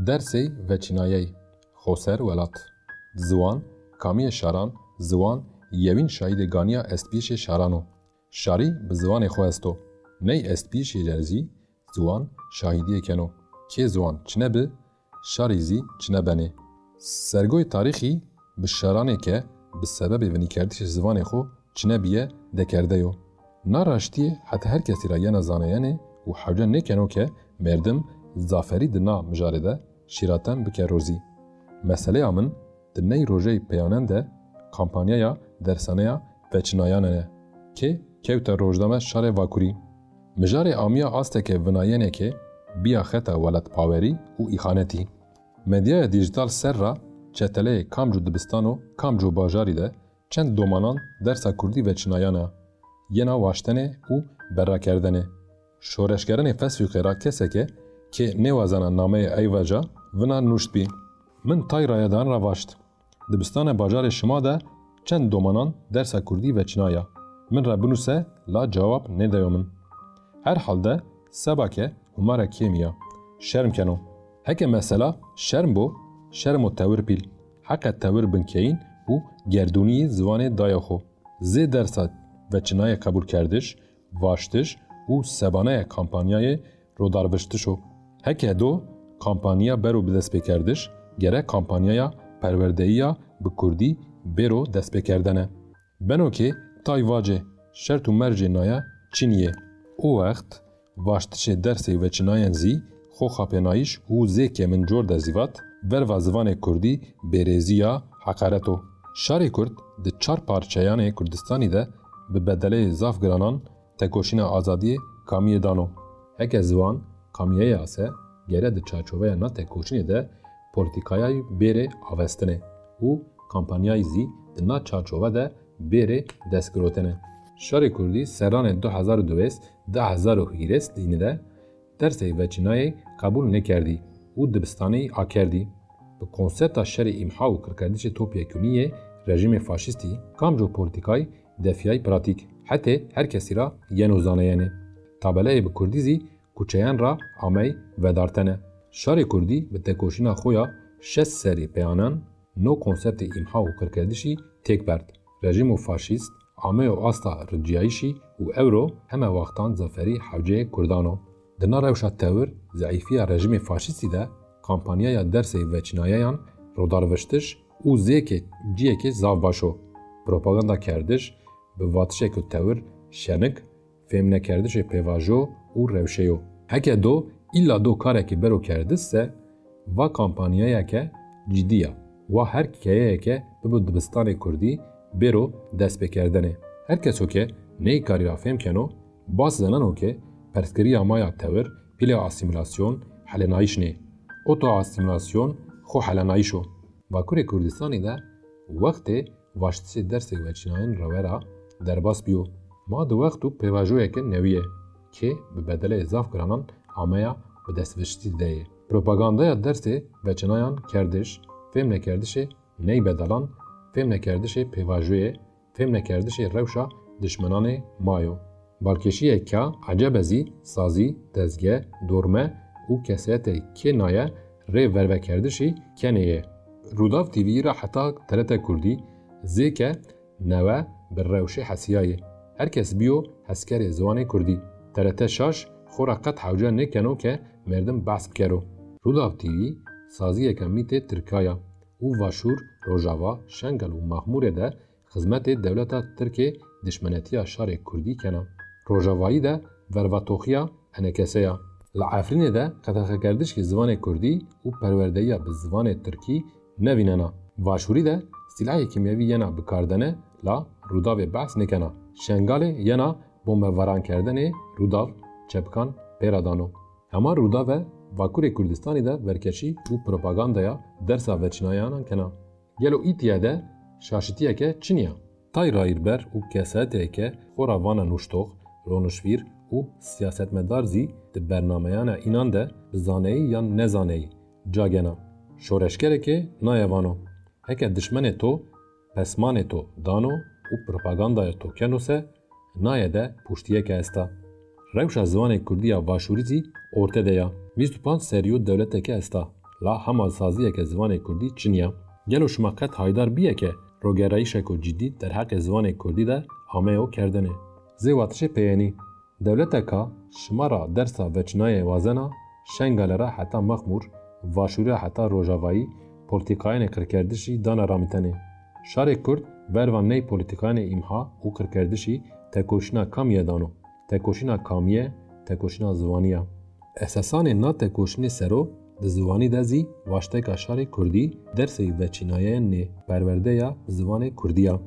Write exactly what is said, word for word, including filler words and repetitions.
Dersê veçînayey, xoser welat. Ziwan, kamiyê şaran, ziwan, yewîn şahidê ganiya estbîşê şaran o. Şarî bi ziwanê xwe esto. Ney estbîşê re zî ziwan şahidiyê keno. Kê ziwan çine bi, şarî zî çine benê. Sergoyê tarîxî bi şaranê ke bi sebebê vinîkerdişê ziwanê xwe çine biye dekerde yo. Na raştiyê heta her kesî ra yena zaneyene û hewce nêkeno ke merdim zaferî di na mijarê de şîraten bike rozî. Meseleya min di ney rojeyê peyanen de kampanyaya dersaneya veçinayan e ke kewte rojname şarê Vakurî. Mijarê amiya asteke vinayeneke biya xeta welatpawerî û îxanetî. Medyaya dîjîtal ser ra çeteleyê kamco dibistan û kamco bajarî de çend domanan dersa kurdî veçinayana, yena waştene û berrakerdene. Şoreşgeranê Facebookê ra keseke kê nêwazana nameyê ey veca, vina nuştbî: Min tay rayedan ra vaşt. Dibistane bajarê şima de çend domanan dersa kurdî veçinaya. Min re binuse la cewab nêdeyo min. Herhalde seba ke hûmare kêmî ya. Şerm keno. Heke mesela şerm bo, şermo tewir pîl. Heqe tewir binkeyin û gerdûnî ziwanê dayo xo. Zê dersa veçinayê qebûlkerdiş, vaştiş û sebanaya kampanyayê rodarviştiş o. Heke do kampanya bero bi destpêkerdiş, gere kampanyaya perwerdeyiya bi kurdî bêro destpêkerdene. Beno ke tay vace şert û mercê naya çi nîyê. O wext vaştişê dersê veçinayen zî xo xapênayîş û zê kêmin cor de zî vat, verva ziwanê kurdî bêrêzî ya, heqaret o. Şarê kurd di çar parçeyanê Kurdistanî de bi bedeleyê zaf giranan tekoşîna azadiyê kamiyê dano. Heke ziwan kamiyeyê ase, gere di çarçoveya na tekoşînê de polîtîkayayî bêrê avestine û kampanyayî zî di na çarçove de bêrê destgirotene. Şarê kurdî serranê du hezar û duwês, du hezar û hîrês dînî de dersê veçinayê qebûl nêkerdî û dibistanê akerdî. Bi konsepta şerê îmha û qirkerdişê topyekunî yê rejîmê faşîstî, kamco polîtîkayî defiyayî pratîk, hetê her kesî ra yeno zaneyene. Tabeleyê bi kurdî zî kuçeyan ra amey vedartene. Şarê kurdî bi tekoşîna xo ya şêst serî peyanan no konseptê îmha û qirkerdişî têk berd. Rejîmo faşîst ameyo asta riciyayîşî û ewro heme wextan zaferî hewceyê kurdan o. Di na rewşa tewir zeîfiya rejîmê faşîstî de kampanyaya dersê veçinayeyan rodarviştiş û zêkê ciyekê zaf baş o. Propaganda kerdiş bi vatişeke tewir şenik, fêmnekerdişê pêvajo û rewşeyo. Heke do îlla do karekê bero kerdis se, va kampanyayeke cidî ya. Wa her keyeyeke bibo dibistanê kurdî bêro destpêkerdene. Her keso ke neykarî ra fêm keno, bas zeneno ke perskeriya ma ya tewir pîlê asîmîlasyon, helenayîş nê. Oto-asîmîlasyon xo helenayîş o. Bakurê Kurdistanî de wextê vaştişê dersê veçinayan rewera derbas bîyo. Ma di wext û pêvajoyeke newî ye, kê bi bedeleyê zaf giranan ameya bi destveştî de ye. Propagandaya dersê veçinayan kerdiş, fêmnekerdişê ney bedelan, fêmnekerdişê pêvajoyê, fêmnekerdişê rewşa dişmenanê ma yo. Balkêşiyê ka ecebe zî sazî, dezge, dorme û kesayetê kê naye rê vervekerdişî kenê ye. Rûdaw T V ra heta T R T Kurdî zêke newe bi rewşê hesiyayê. Her kes bîyo heskerê ziwanê kurdî. T R T şaş xo ra qet hewce nêkeno ke merdim behs bikero. Rûdaw T V saziyeke mîtê tirka ya û Vaşûr, Rojava, Şengel û Maxmûrê de xizmetê dewleta tirkê dişmenetiya şarê kurdî kena. Rojavayî de vervatoxiya enekese ya. Li Efrînê de qedexekerdişê ziwanê kurdî û perwerdeyiya bi ziwanê tirkî nevînena. Vaşûrî de sîlehê kîmyewî yena bikardene, la Rûdavê behs nêkena. Şengalê yena bombevarankerdinê Rûdav çepikan pê ra dano. Heman Rûdave Vakurê Kurdistanî de verkeşî û propagandaya dersa veçinayanan kena. Gelo îtiya de şaşitiyeke çin ya? Tay rayîrber û kesayetê ke xo ra vana nuştox, ronişvîr û siyasetmedar zî di bernameyana înan de bi zaneyî yan nezaneyî ca gena. Şoreşgereke naye vano. Heke dişmenê to pesmanê to dano û propagandaya to keno se, naye de puştiyeke esta. Rewşa ziwanê kurdî ya Vaşûrî zî orte de ya. Bîst û panc serî yo dewleteke esta. La hema saziyeke ziwanê kurdî çiniya. Gelo şima qet haydar biye ke rogerayîşeko cîdî derheqê ziwanê kurdî de ameyo kerdinê? Zê watişê peyênî. Dewleteka şima ra dersa veçinayê wazena, Şengale ra heta Mexmûr, Vaşûrê heta Rojavayî, polîtîkayênê qirkerdişî dana ramitenê. Şarê Kurd berva ney polîtîkayênê îmha û qirkerdişî tekoşîna kamî ye dano? Tekoşîna kamî ye? Tekoşîna ziwanî ya. Esasanê na tekoşînê sero di ziwanî de zî waşteka şarê kurdî dersê veçînayê nê perwerde ya bi ziwanê kurdî ya.